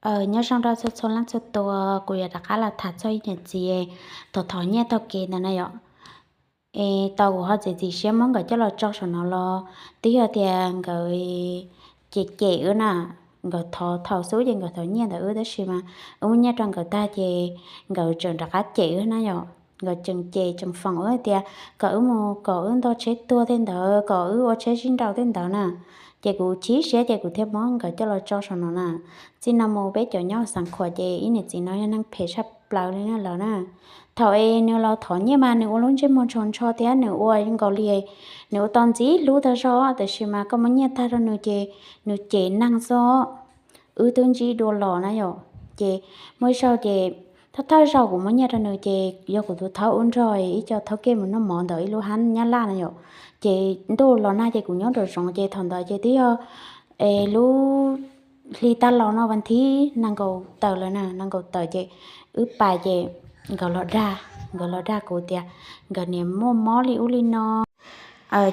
Nyob zoo rau txhua txhua leej txhua tus, kuv yuav rov qab los tham txog ib niam txiv thov thov nyiaj taug kev ntawd na yom. Es tau kuv ho txiav txim siab muab nkawd coj los tso saum no los twb yog tias nkawd cem cem wb na. Nkawd thov thaum xub ces nkawd thov nyiaj ntawm wb tab sis mas wb muab nyiaj rau nkawd tag ces nkawd tseem rov qab cem wb na yom. Nkawd tseem cem tseem foom wb tias kom wb mus kom wb ntog tsheb tuag tej ntawd, kom wb ua tsheb sib nraus tej ntawd na. Ces kuv chim siab ces kuv thiaj muab nkawd coj los tso saum no na. Txij no mus peb cov nyob Xeev Khuam ces ib niam txiv no yog neeg phem tshaj plaws li na lawm na. Thaum es nws los thov nyiaj mas nws ua lub ntsej muag ntsho ntsho thiab nws ua nkaus li nws ua tau ntxim hlub tag zog, tiam sis mas koj muab nyiaj tag rau nws ces nws cem neeg xwb. Wb twb ntsib dua los na yom. Ces muaj ib zaug ces thawj thawj zaug kuv muab nyiaj rau nws ces yog kuv tus thaub wb nrog ib co thaub kej mus noj mov ntawm ib lub hab Nyab Laj na yom. Ces ntuj los nag ces kuv nyob nraum zoov ces thaum ntawd ces twb yog es lub hli tag los no vas thib nees nkaum tawm lawm na, nees nkaum tawm ces wb pais ces nkawd los dag, nkawd los dag kuv tias nkawd niam muaj mob li ub li no.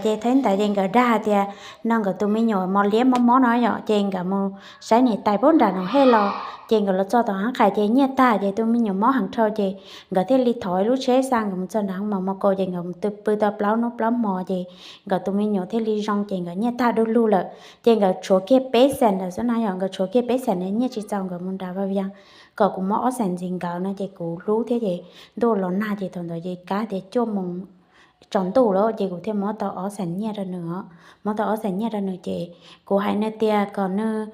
Ces thaum ntawd ces nkawd dag hais tias no nkawd tus me nyuam mos liab mob mob no yom, ces nkawd mus saib niam tais puag nram Noom Hej los, ces nkawd los txog tom hab qais ces nyiaj tag ces tus me nyuam mob heev dhau ces nkawd thiaj li thov lub tsheb xa nkawd mus txog nram hoo maum Mos Kaus ces nkawd mus pw tau plaub hnub plaub hmo ces nkawd tus me nyuam thiaj li zoo ces nkawd nyiaj tag du lug lawm ces nkawd tshuav kiag peb xees lawm xwb na yom, nkawd tshuav kiag peb xees, nyiaj tsis txaus nkawd mus nram Vaj Vias kom kuv muab ob xees ntxiv nkawd no ces kuv hlub thiab ces ntuj los nag ces thaum ntawd ces kab tias cuaj moos tsaus ntuj lawm ces kuv thiaj muab tau ob xees nyiaj rau nws os, muab tau ob xees nyiaj rau nws ces kuv hais nws tias kom nws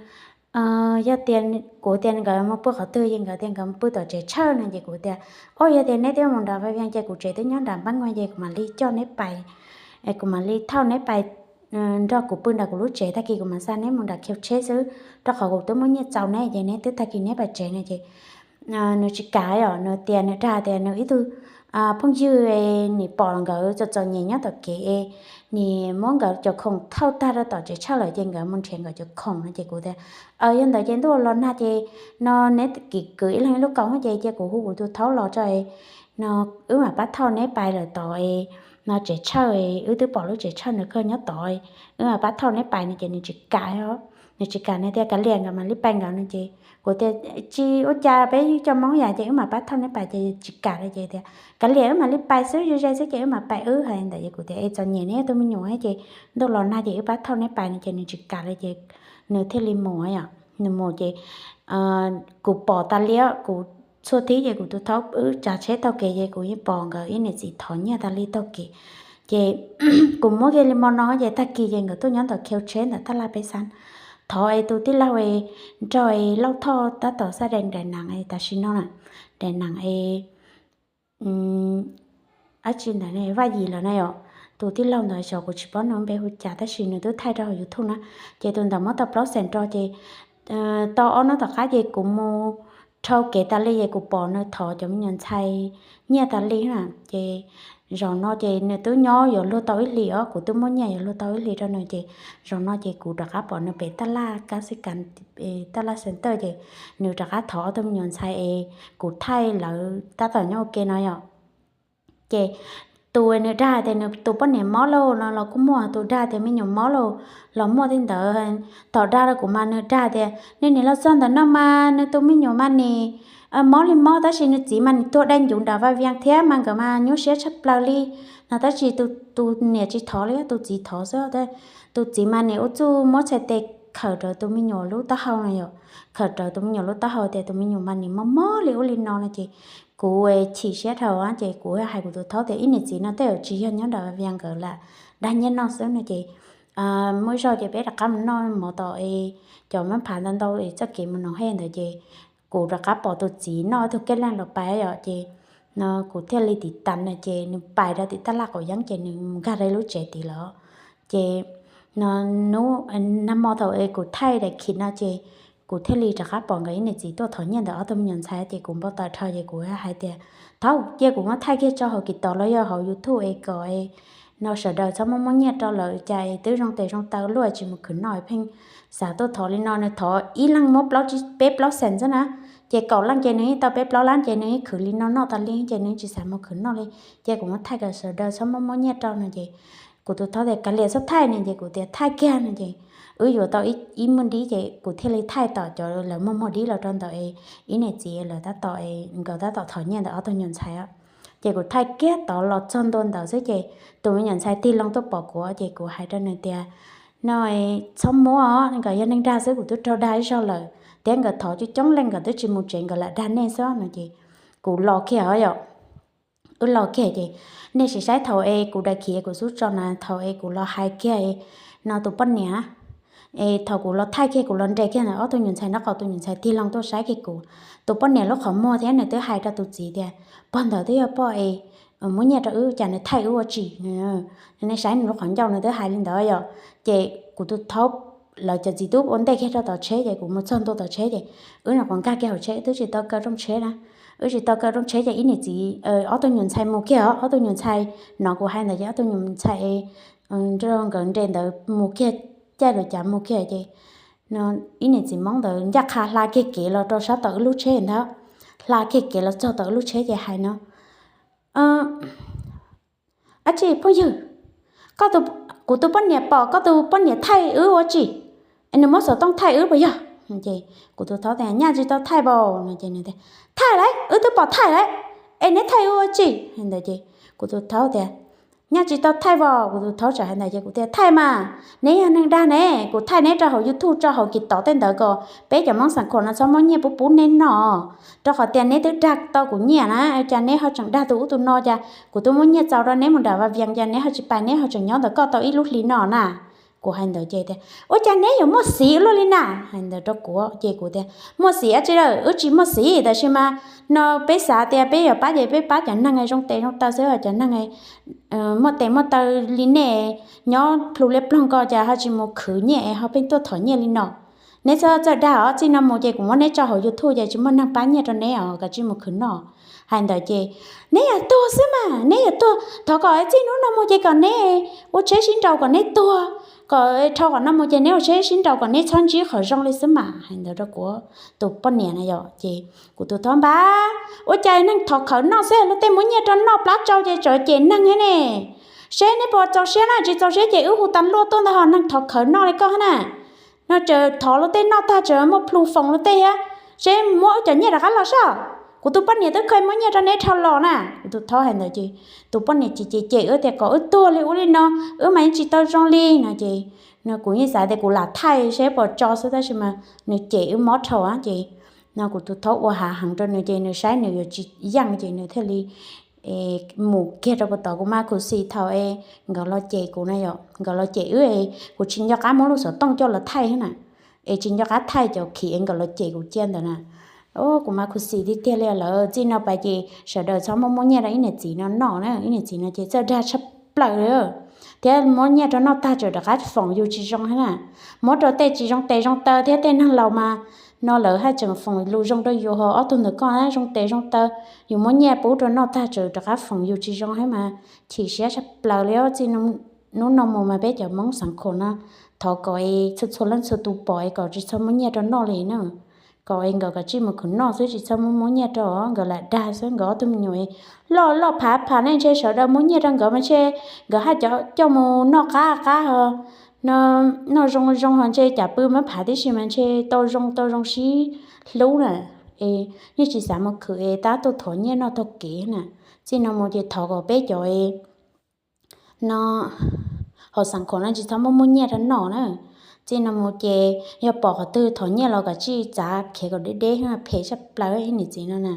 yog tias kuv tias nkawd mus pw qhov twg ces nkawd tias nkawd mus pw tom tsev tshawj no ces kuv tias o yog tias neb twb mus nram Vaj Vias ces kuv tsev twb nyob nram Npab Nkuag ces kuv mam li coj neb pais, kuv mam li thauj neb pais nrog kuv pw nram kuv lub tsev, tag kis kuv mam xa neb mus nram khiv tsheb xwb, rau qhov kuv twb muab nyiaj txaus neb ces neb twb tag kis neb pais tsev no ces nws tsis kam yom, nws tias nws dag tias nws ib tug phooj ywg nim pom nkawd txom txom nyem nyob tom kev es nim muab nkawd cov khoom thauj tag rau tom tsev tshawj lawm ces nkawd mus nrhiav nkawd cov khoom no ces kuv tias yog ntawd ces ntuj los nag ces no neb kwv ib leeg ib lub kaus ces cia kuv hu kuv tus thaub los tso no wb mam pab thauj neb pais lawm tod no tsev tshawj, wb twb pom lub tsev tshawj ntawd kawg nyob tod, wb mam pab thauj neb pais no ces nws tsis kam, nws tsis kam, nws tias kav liam nkawd mam li pais nkawd no ces kuv tias tsis ua cas, peb cov Hmoob yam ces wb mam pab thauj neb pais ces tsis kam li ces tias kav liam wb mam li pais xwb, ze ze xwb ces wb mam pais wb hais ntawd es kuv tias es txom nyem neb tus me nyuam ces ntuj los nag ces wb pab thauj neb pais no ces nws tsis kam li ces nws thiaj li mus yom, nws mus ces kuv pom tas li, kuv txhua thib ces kuv tus thaub wb tsav tsheb taug kev ces kuv yeej pom nkawd ib niam txiv thov nyiaj tas li taug kev. Ces kuv muab kiag li mo no ces tag kis ces nkawd tuaj nyob ntawm khiv tsheb ntawm taj laj peb xab, thov es tus tij laug nrog Lauj Thoj tab tom xaj daim nam tam sim no na, daim nam es dab tsi ntawd Vaj Yim lawm na yom. Tus tij laug ntawd xyov kuv tsis paub nws npe hu cas tab sis nws twb thaij rau hauv YouTube na. Ces tus ntawd muab tau plaub xees rau ces tau ob hnub tom qab ces kuv mus dhau kev tas li ces kuv pom nws thov cov me nyuam ntxhais nyiaj tas li na. Ces zaum no ces nws twb nyob yuav luag tau ib hlis os, kuv twb muab nyiaj yuav luag tau ib hlis rau nws ces zaum no ces kuv rov qab pom nws pem taj laj kab xi kas, taj laj center ces nws rov qab thov ob tug me nyuam ntxhais es kuv thaij lawv tab tom nyob ua ke no yom. Ces tus nws dag tias nws tus poj niam mob lauj no los kuj muaj, tus dag tias me nyuam mob lauj los muaj tej ntawd. Thaum dag rau kuv mas nws dag tias nws nim los txog ntawm no mas nws tus me nyuam mas nim mob li mob tab sis nws txiv mas nim tuag dai ncuv nram Vaj Vias thiab mas nkawd mas nyuaj siab tshaj plaws li no tab sis tus niam tsis thov li, tus txiv thov xwb. Tus txiv mas nim ua txuj muab txhais tes khawm rawv tus me nyuam lub taub hau no yom, khawm rawv tus me nyuam lub taub hau tias tus me nyuam mas nim mob mob li ub li no no ces kuv chim siab dhau ces kuv hais kuv tus thaub tias ib niam txiv no tej zaum tsis yog nyob nram Vaj Vias nkawd lam dag nyiaj noj xwb no ces muaj ib zaug ces peb rov qab mus noj mov tom cov mab phav ntau ntau es txoj kev mus Noom Hej ntawd ces kuv rov qab pom tus txiv noj ib tug kej leej los pais yom ces no kuv thiaj li tiv tas no ces nws pais rau tim taj laj qaum yeeb ces nws mus nkag rau lub tsev tid lawm. Ces no hnub nag hmo thaum es kuv thaij daim khiv no ces kuv thiaj li rov qab pom nkawd ib niam txiv tuaj thov nyiaj ntawm ob tug me nyuam ntxhais ces kuv npau taws dhau ces kuv hais tias thaub cia kuv muab thaij kiag tso hauv TikTok los yog hauv YouTube es kom no sawv daws txhob muab muab nyiaj rau lawm cas es twb zoo tes zoo taw luaj tsis mus khwv noj pheej xav tuaj thov li no, nws thov ib leeg muab peb plaub xees xwb na. Ces kaum leej ces nws yeej tau peb plaub lab ces nws yeej khwv li no noj tas li ces nws tsis xav mus khwv noj li. Ces kuv muab thaij kom sawv daws txhob muab muab nyiaj rau no ces kuv tus thaub tias kav liam txhob thaij no ces kuv tias thaij kiag no ces wb yuav tau ib muaj dib ces kuv thiaj li thaij tom cov lawv muag muag dib los rau ntawm es ib niam txiv lawv tab tom, nkawd tab tom thov nyiaj ntawm ob tug nyuam ntxhais. Ces kuv thaij kiag tod los txog ntua ntawd xwb ces tus me nyuam ntxhais tig loo tuaj pom kuv ces kuv hais rau nws tias, no, txhob muab os, nkawd yog neeg dag xwb, kuv twb raug dag ib zaug lawm thiab nkawd thov coob coob leej nkawd twb tsis mus tsev, nkawd lam dag nej xwb no ces kuv los kiag os yom. Wb los kiag ces nej sim saib thaum es kuv daim khiv kuv xub tso na, thaum es kuv los hais kiag no tus poj niam es thaum kuv los thaij kiag kuv los nres kiag ntawm ob tug nyuam ntxhais nraub qaum tus nyuam ntxhais tig loo tuaj saib kiag kuv, tus poj niam lub qhov muag thiab nws twb hais rau tus txiv tias, pog ntawd twb yog pog es muab nyiaj rau wb, cas nws thaij wb ua tsi? Nej saib nws lub qhov ncauj nws twb hais li ntawd yom. Ces kuv tus thaub, lawv cov txiv tub ua ntej kiag rau tom tsheb ces kuv mus txog ntua tom tsheb ces wb nyuam qhuav nkag kiag hauv tsheb, wb twb tsis tau kaw rooj tsheb na. Wb tsis tau kaw rooj tsheb ces ib niam txiv, ob tug nyuam ntxhais mus kiag os, ob tug nyuam ntxhais, no kuv hais ntawd ces ob tug nyuam ntxhais nrog nkawd nres ntawd mus kiag, caij lawv cav mus kiag ces ib niam txiv Hmoob ntawd ncaj qha hla kiag kev los rau sab tom wb lub tsheb ntawd, hla kiag kev los txog tom wb lub tsheb ces hais no, ab tsi phooj ywg, kuv tus poj niam pom koj tus poj niam thaij wb ua tsi? Nws muab xov tooj thaij wb puas yog? Ces kuv tus thaub tias, nyaj tsis tau thaij npaum no ces nws tias, thaij lauj, wb twb pom thaij lauj, es neb thaij wb ua tsi? Hais ntawd ces kuv tus thaub tias, nyaj tsis tau thaij npaum. Kuv tus thaub txawm hais ntawd ces kuv tias, thaij mas, neb yog neeg dag ne, kuv thaij neb rau hauv YouTube, rau hauv TikTok tej ntawd kom peb cov Hmoob xeem Khuam no txhob muab nyiaj pub pub neb noj, rau qhov tias neb twb dag tau kuv nyiaj na, cas neb ho tseem dag tus ub tus no, cas kuv twb muab nyiaj txaus rau neb mus nram Vaj Vias, cas neb ho tsis pais, neb ho tseem nyob ntawm koj tau ib lub hli no na. Kuv hais ntawd ces tias, ua cas neb yuav muaj xiv luaj li na? Hais ntawd rau kuv ces kuv tias, muaj xiv dab tsi lawm, wb tsis muaj xiv, tab sis mas no peb xav tias peb yuav pab ces peb pab cov neeg zoo tes zoo taw xwb, cov neeg muaj tes muaj taw li nej nyob plhu liab ploog ko cas ho tsis mus khwv nyiaj es ho pheej tuaj thov nyiaj li no. Neb txhob txawj dag os, txij no mus ces kuv muab neb tso hauv YouTube ces tsis muaj neeg pab nyiaj rau neb os, kav tsij mus khwv noj. Hais ntawd ces, neb yog tuag xwb mas, neb yog tuag, thov kom txij hnub no mus ces kom neb ua tsheb sib nraus kom neb tuag, kom dhau qhov no mus ces neb ua tsheb sib nraus kom neb txhob ntsib qhov zoo li xwb mas. Hais ntawd rau kuv tus poj niam na yom, ces kuv tus thaub npab, ua cas neeg thov khawv noj xwb, luag tej muab nyiaj rau noj plab tsau ces tseem cem neeg ne. Seb neb puas txaus siab na, tsis txaus siab ces wb hu tas luaj tuaj ntag ho, neeg thov khawv noj li koj na. No tseem thov luag tej noj tag tseem muaj plhu foom luag tej thiab, seb muab wb cov nyiaj rov qab los saib. Kuv tus poj niam twb kheev muab nyiaj rau neb dhau los na. Kuv tus thaub hais ntawd ces tus poj niam ces cem cem wb tias kom wb tuag li ua li no, wb mas yeej tsis tau zoo li no ces, no kuv yeej xav tias kuv lam thaij seb puas tso xwb tab sis mas nws cem wb mob dhau ces, no kuv tus thaub ua hav heev rau nws ces nws saib nws yuav tsis yeej ces nws thiaj li mus kiag rau puag tod. Kuv mas khuv xim thaum es nkawd los cem kuv na yom, nkawd los cem wb, kuv tsis nco qab muab lub xov tooj coj los thaij thiab na, es tsis nco qab thaij cov khiv es nkawd los cem kuv cia ntawd na. Kuv mas khuv xim tiag tiag li lawm, txij no pais ces sawv daws txhob muab muab nyiaj rau ib niam txiv no noj na, ib niam txiv no ces txawj dag tshaj plaws li, thiab muab nyiaj rau noj tag tseem rov qab foom yus tsis zoo thiab na. Muab rau tej tsis zoo tes zoo taw thiab tej neeg laus mas no lawv haj tseem foom lus zoo rau yus ho ob tug ntawm koj zoo tes zoo taw, yus muab nyiaj pub rau noj tag tseem rov qab foom yus tsis zoo thiab mas chim siab tshaj plaws li os. Txij hnub no mus mas peb cov Hmoob xeev Khuam no thov kom txhua txhua leej txhua tus pom kom tsis txhob muab nyiaj rau noj li na, kom nkawd kav tsij mus khwv noj xwb, tsis txhob muab muab nyiaj rau, nkawd lam dag xwb. Nkawd ob tug me nyuam loj loj phav phav ne, ntshe sawv daws muab nyiaj rau nkawd mas ntshe nkawd haj coj mus noj qab qab ho, noj zoo zoo ho ntshe cas pw mab phav tib si mas ntshe tau zoo tau zoo sib hlub na. Es yeej tsis xav mus khwv es tab tuaj thov nyiaj noj taug kev na. Txij no mus ces thov kom peb cov no hauv xeev Khuam no tsis txhob muab muab nyiaj rau noj na. Txij no mus ces yog pom qhov twg thov nyiaj los kav tsij txav khiav kom deb deb, phem tshaj plaws ib niam txiv no na.